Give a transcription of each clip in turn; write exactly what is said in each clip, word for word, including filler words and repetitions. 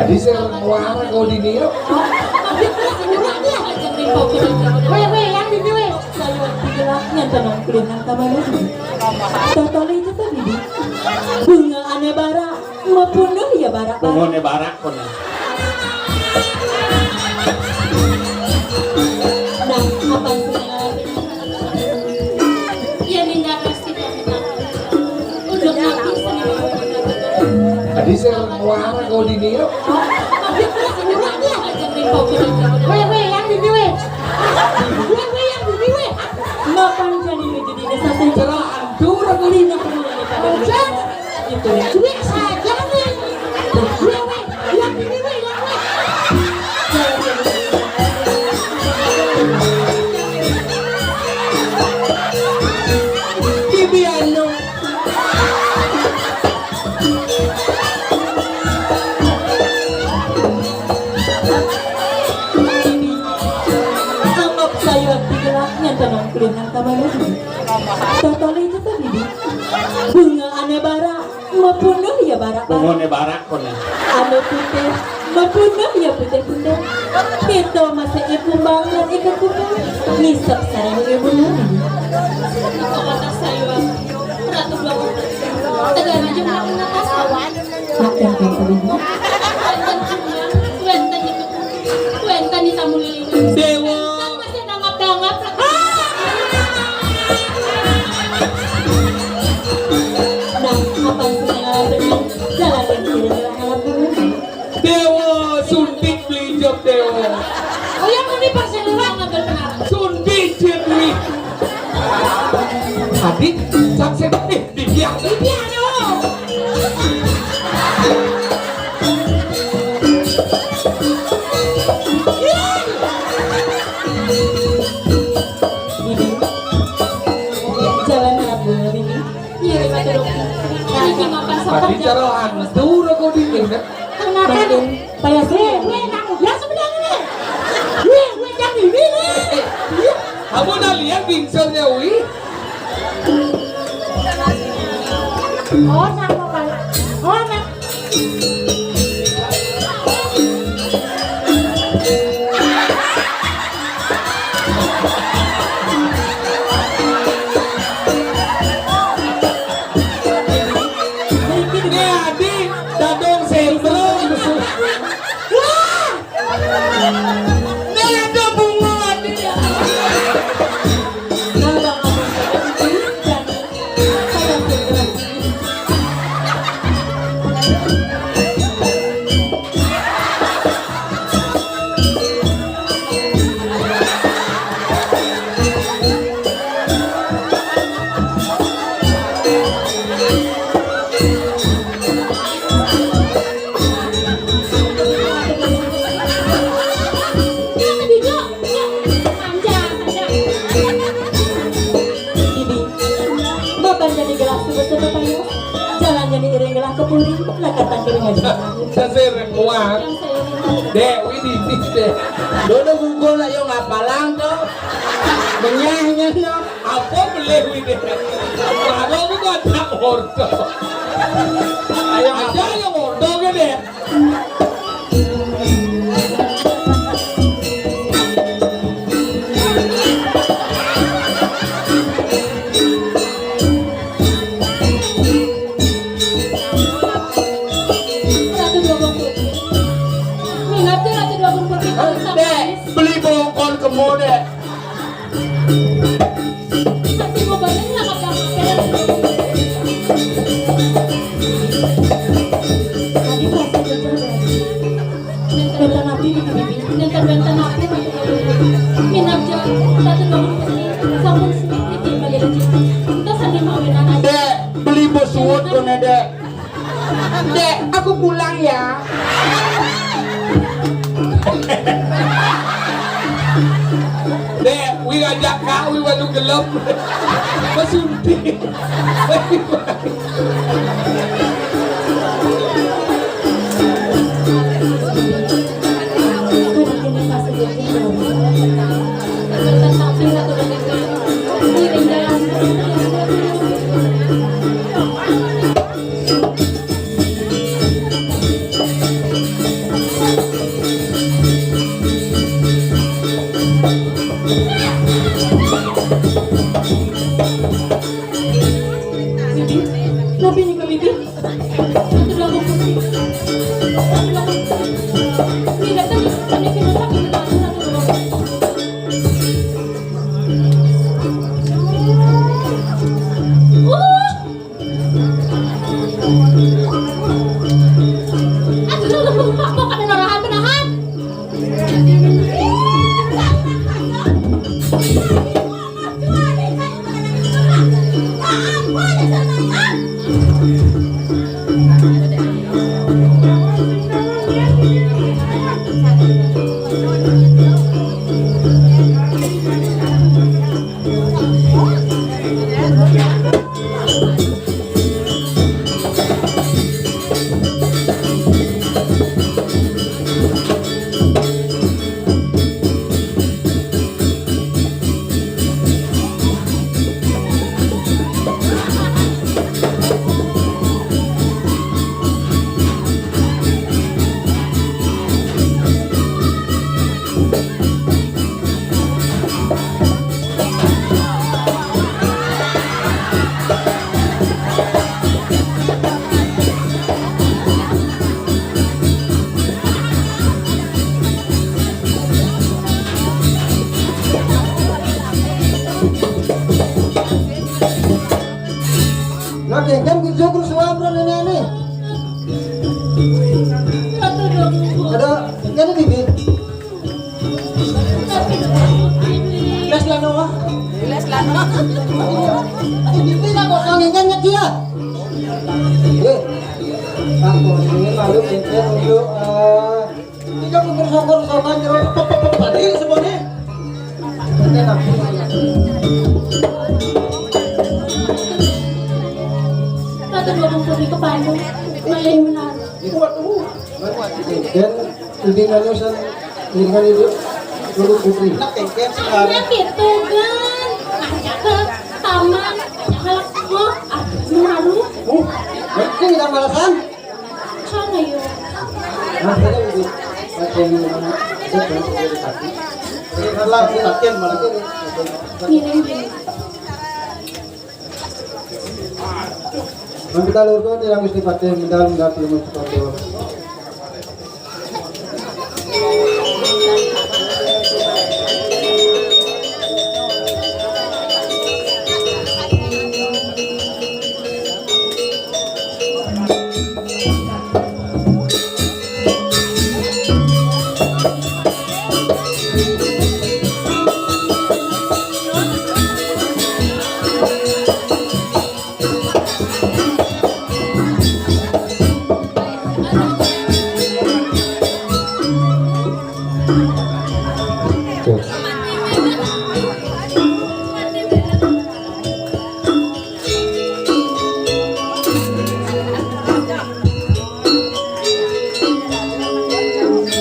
Di sing muara kau di dio. Weh, weh, yang di dio, weh. Saya tidak nyantai nang kuliah nang kamar lagi. Totoli itu tadi, Bi. Bunga ane bara, mapunduh ya bara. Bunga ane bara, kono. Nah, apa sih? Ya, Ninda pasti. Tadi saya muara kau di dio. Weh, weh, yang di dio, weh. Weh, weh, yang di dio, weh. Mapan jadi nuju di desa saya. Cerah antur aku. Lina perlu ini pada. Itu. Weh, saja nih. Weh, weh. Yang ini, weh, yang, weh. Bibi anu. Anggap saya digelah nyantai nang kuliah nang kamar lagi. Totoli itu tadi, Bi. Bunga ane bara. Mapunduh ya bara. Bunga ane bara, kono. Anu putih, mapunduh ya putih-putih. Kita masih ibu banget ikan kuping. Ngisep sarang ibu nani. Kata saya, Ratu Bangun. Tegana jumlah mengatasi. Makan kan tadi. Wenten itu. Wenten di tamu lilin. Dewa. Masih dangap-dangap. Nah, apa sih, eh, benar? Jalan yang kiri, jalan alam dulu. Dewa, suntik beli jam, Dewa. Oh, yang ini pas yang luar ngambil penara. Suntik, Jendri. Adik, cak sedih, dibiak. Dibiak, no. Ini. Jalan alam dulu, ini. Iya, iya, betul. Ini makan. Tadi cara hantu, udah kau dingin, kan? Kenapa? Payah sih. Weh, weh, kamu biasa benar ini. Weh, weh, yang ini, nih. Iya. Kamu udah lihat bingsulnya, Wi? Oh, sama, Pak. Oh, sama. Ini Adi, dadong sentro. Wah! Ini ada bunga, Adi. Ini, bapak jadi gelas sebut-sebut ayo. Jalan jadi iring gelah ke puri, lah kata kiri ngaji. Sasir kuat. Dek, Widi, Dek. Dulu gugur lah, yo, ngapalang tuh. Benyahnya, no. Apa boleh, Widi? Kalau lu kata ordo. Ayo, aja yang ordo, gede. Ratu Dogong Putih. Minat tuh Ratu Dogong Putih. Dek, beli bongkol kemo, Dek. Masih mau banyak nggak kata. Tadi pas aja, Dek. Benten api nih, Bibi. Benten-benten api nih. Minat jauh, satu bangun putih. Sampun sini, bikin bagi rezeki. Kita sambil mawinan aja. Dek, beli bos suwut kono, Dek. Dek, aku pulang ya. Dek, wi ngajak kak, wi wanu gelem. Masunti. Nah, kan kerja terus, wah, bro, ini, ini. Ada, ini, Bibi. Les lano, wah. Les lano. Ini tidak kok, kangen kan, ngerti ya? Eh, tak kok, ini malu, ini untuk, eh, Tiga puluh songkor sama jero pepepep tadi semuanya. Tata dua puluh di kepala. Main menarik. Waduh. Dan lebih manusan dengan itu dulu putri. Nak kengkeng sekarang. Gitu kan. Ke taman. Kalau, oh, aduh, malu. Uh, ini tidak balasan. Sana yuk. Nah, saya udah pakai ini, mana? Saya belum pakai di kaki. Ini malah latihan malah. Ngirim gini. Nah, kita luruskan yang mesti pakai medal, medal belum mesti pakai.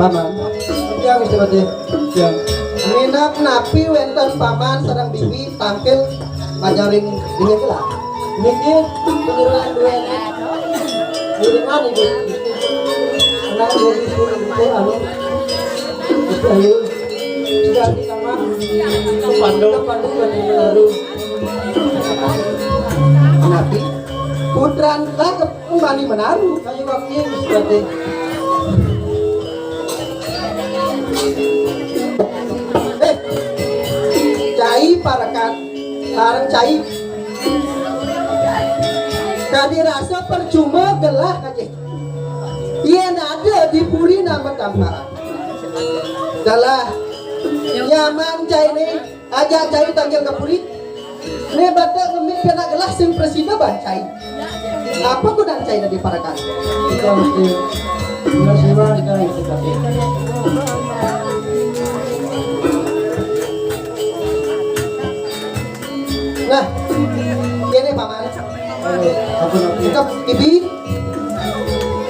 Paman, ya wis, Pak, ya. Ya. Minab napi wénten paman sareng bibi tangkil ngajaring ini lah. Niki beneran duwe. Beneran iki. Anak dari suruh itu anu. Ayo. Sudah di kamar. Pandu. Pandu dari baru. Napi? Putran lah. Umani menaru, kayu wakil berarti. Eh, cai parekan, sareng cai. Kadi rasa percuma gelah aja. Iya, ada di puri nama tampak. Dalah nyaman cai nih. Aja cai tangkil ka puri. Né batek ngemit pianak gelah sing presida ban cai. Apa gunaan cai dadi parekan? Kita mesti benar siwa, kita mesti kati. Nah, ini paman. Apa nanti? Kita ibi.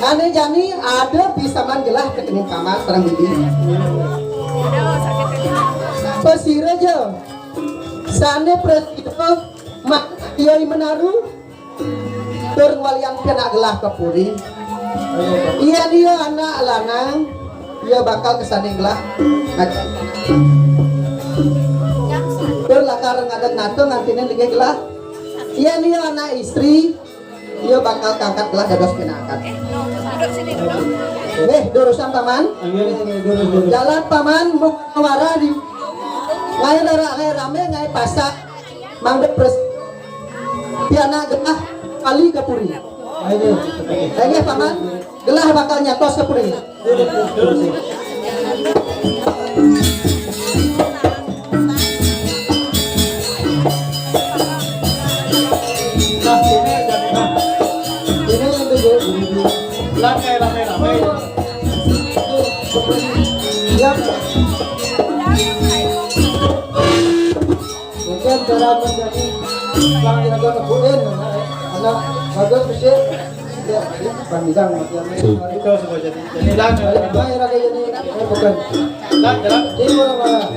Ané jani ada pisaman gelah tekening paman sareng bibi. Pasira ja sané prasida mak yai menaru tur ngwalian pianak gelah ka puri. Yén ia anak lanang, ia bakal kasanding gelah. Tur lakar ngadeg nata ngantiné linggih gelah. Yén ia anak istri, ia bakal kangkat gelah dados pinakat. Nggih, durusang paman. Jalan paman, muhawara di ngai rara, ngai rame, ngai pasak. Mangga pres. Piana gelah kali ka puri. Nggih paman, gelah bakal nyantos ka puri. Nah, ini jadi, nah. Ini yang tujuh. Lah, kayak rame-rame. Siap. Mungkin cara menjadi bang iraga nebuin, anak bagus, kecil. Itu semua jadi. Jadi, lah, balik bae iraga jadi, eh, bukan. Lah, jalan. Jadi, orang-orang.